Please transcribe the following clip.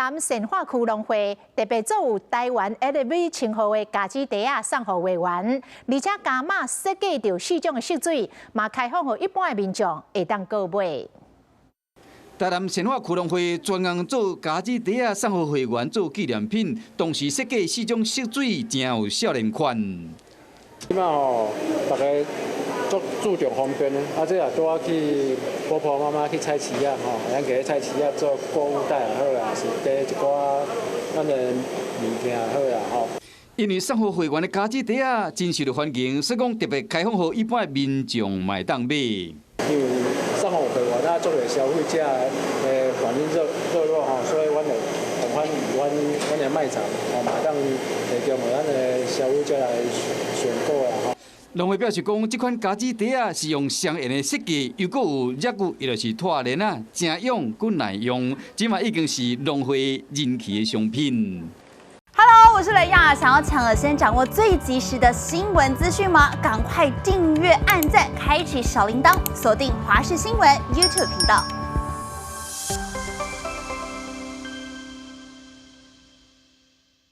南善化區農會特別做有台灣 LV 稱號的家子袋仔送予會員，而且加碼設計著四種的色水，嘛開放予一般的民眾會當購買。台南善化區農會專工做家子袋仔送予會員做紀念品，同時設計四種色水，誠有少年款。這擺吼，逐家足注重方便的，啊，這也拄仔去婆婆媽媽去菜市仔吼，咱去菜市仔做購物袋也好啊，是提一寡咱的物件也好啊吼。因為送予會員的家子袋仔真受著歡迎，所以講特別開放予一般的民眾嘛會當買。因為送予會員啊，足濟消費者的反應熱熱絡吼，所以阮會放寬阮的賣場吼，嘛會當提供予咱的消費者來選購啦吼。農會表示講，這款家子袋仔是用雙緣的設計，又閣有遮久，伊就是拖鏈仔，誠勇閣耐用，這馬已經是農會人氣的商品。 Hello，我是雷亞，想要搶先掌握最及時的新聞資訊嗎？趕快訂閱、按讚、開啟小鈴鐺，鎖定華視新聞 YouTube 頻道。